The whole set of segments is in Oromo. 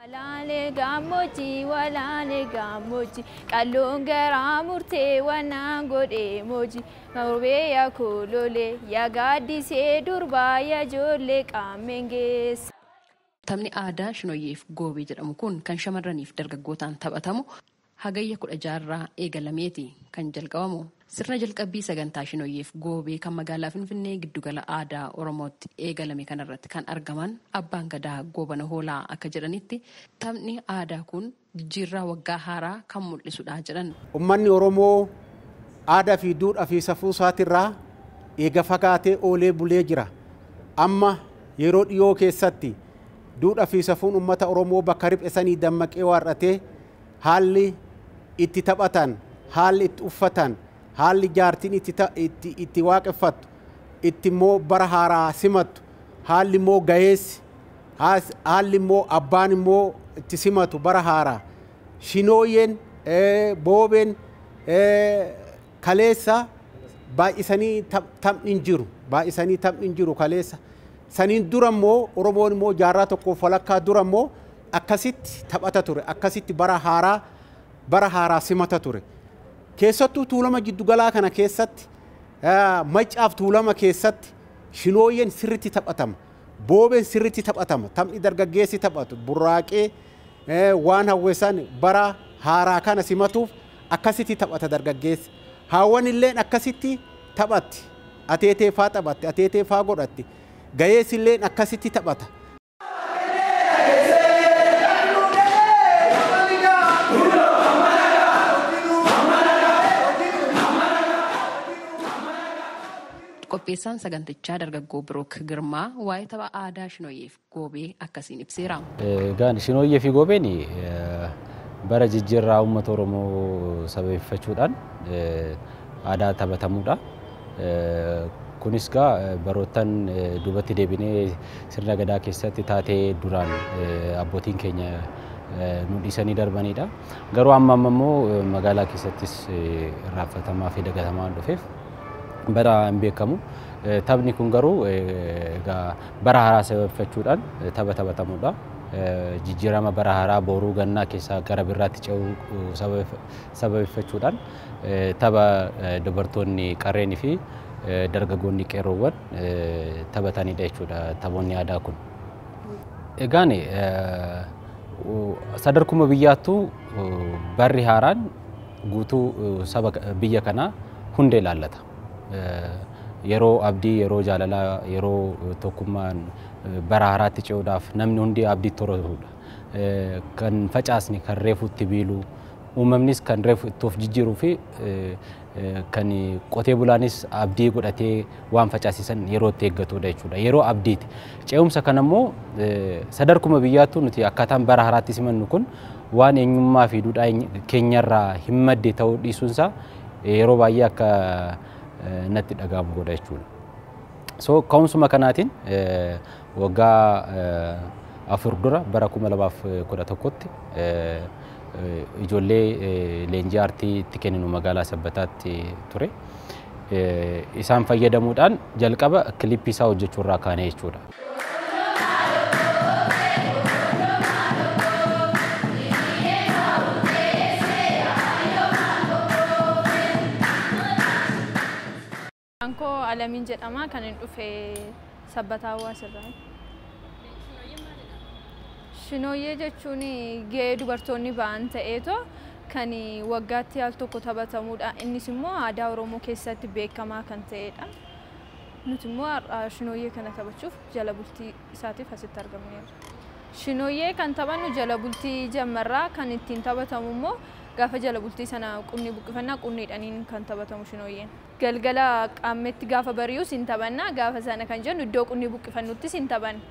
Walaalee gammoojjii walaalee gammoojjii qalloon garaa murtee wanaan godhee moojii morbee yaa kololee yaa gaaddisee durbaa yaa ijoollee qaammeen geessa. Taphni aadaa Shinooyyeef Goobee jedhamu kun kan shamarraniif dargaggootaan taphatamu hagayya 16 eegalameeti kan jalqabamu. Sirna jalqabbii sagantaa Shinooyyeef Goobee kan magaalaa Finfinnee giddugala aadaa Oromootti eegalame kanarratti kan argaman Abbaan Gadaa Goobana Hoolaa akka jedhanitti taphni aadaa kun jijjiirraa waggaa haaraa kan mul'isudha jedhan. Uummanni Oromoo aadaa fi duudhaa fi safuu isaatirraa eega fagaatee oolee bulee jira. Amma yeroo dhiyoo keessatti duudhaa fi safuun uummata Oromoo bakka riphesanii dammaqee waarratee haalli itti taphatan, haalli itti uffatan, haalli jaartiin itti waaqeffattu, itti immoo bara haaraa simattu, haalli immoo gaheessi, haalli immoo abbaan immoo itti simatu bara haaraa. Shinooyyeen, boobeen kaleessa baay'isanii taphni hin jiru. Baay'isanii taphni hin jiru kaleessa. Saniin dura immoo Oromoon immoo jaarraa tokkoof walakkaa dura immoo akkasitti taphata ture. Akkasitti bara haaraa simata ture. Keessattuu Tuulama giddugalaa kana keessatti Maccaaf Tuulama keessatti shinooyyeen sirriitti taphatama. Boobeen sirriitti taphatama. Taphni dargaggeessi taphatu burraaqee waan hawwesan bara haaraa kana simatuuf akkasitti taphata dargaggeessi. Haawwan illeen akkasitti taphatti. Ateetee faa taphatti. Ateetee faa godhatti. Gaheessi illeen akkasitti taphata. Qopheessaan sagantichaa dargaggoo Birook Girmaa waa'ee tapha aadaa Shinooyyeef Goobee akkasiin ibseera. Egaan Shinooyyee fi Goobeen bara jijjiirraa uummata Oromoo sababeeffachuudhaan aadaa taphatamuudha. Kunis gaa baroottan duubatti deebinee sirna gadaa keessatti taatee duraan abbootiin keenya nu dhiisanii darbanidha. Garuu amma immoo magaalaa keessattis irraanfatamaa fi dagatamaa waan dhufeef bara hin beekamu. Taphni kun garuu egaa bara haaraa sababeeffachuudhaan tapha taphatamuudha. Jijjiirama bara haaraa boruu gannaa keessaa gara birraatti ce'uu sababeeffachuudhaan tapha dubartoonni qarreenii fi dargaggoonni qeerroowwan taphatanidha jechuudha taphoonni aadaa kun. Egaan sadarkuma biyyaattuu barri haaraan guutuu saba biyya kanaa hunda ilaallata. Yeroo abdii, yeroo jaalalaa, yeroo tokkummaan bara haaraatti ce'uudhaaf namni hundi abdii horatudha. Kan facaasni kan reefu itti biilu, uumamnis kan reefu itti of jijjiiruu fi kan qotee bulaanis abdii godhatee waan facaasisan yeroo itti eeggatudha jechuudha. Yeroo abdiiti. Ce'umsa kana immoo sadarkuma biyyaattuu nuti akkaataan bara haaraatti simannu kun waan eenyummaa fi duudhaa keenyarraa hin madde ta'uu dhiisuunsaa yeroo baay'ee akka natti dhaga'amu godha jechuudha. So ka'umsuma kanaatiin waggaa 4 dura bara 2011tti ijoollee leenjii aartii itti kenninu magaalaa Sabbataatti ture. Isaan fayyadamuudhaan jalqaba kilippii isaa hojjechuurraa kaane jechuudha. Ankoo Alamiin jedhama kan hin dhufe Sabbataa Hawaasirraa. Shinooyyee jechuun gahee dubartoonni ba'an ta'eetoo kan waggaatti al tokko taphatamudha. Innis immoo aadaa Oromoo keessatti beekamaa kan ta'edha. Nuti immoo har'a shinooyyee kana taphachuuf jala bultii isaatiif asitti argamneerra. Shinooyyee kan taphannu jala bultii jammarraa kan ittiin taphatamu immoo gaafa jala bultii sana qunni buqqifannaa qunniidhaaniin kan taphatamu shinooyyeen. Galgala qaammetti gaafa bari'us hin taphanna gaafa sana kan jennu iddoo qunni buqqifannuttis hin taphanna.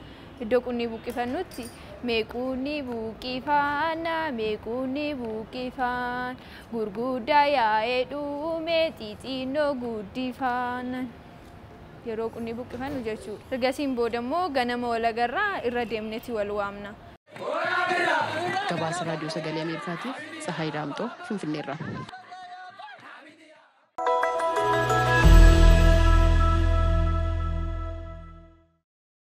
Iddoo qunni buqqifannutti meequunni buqqifanna meequunni buqqifan gurguddaa yaa'ee dhume xixinnoo guddifan yeroo qunni buqqifannu jechuudha. Ergasiin booda immoo ganama walagarraa irra deemneeti wal waamna. Gabaasa Raadiyoo Sagalee Ameerikaatiif Tsahaay Daamxoo Finfinneerraa.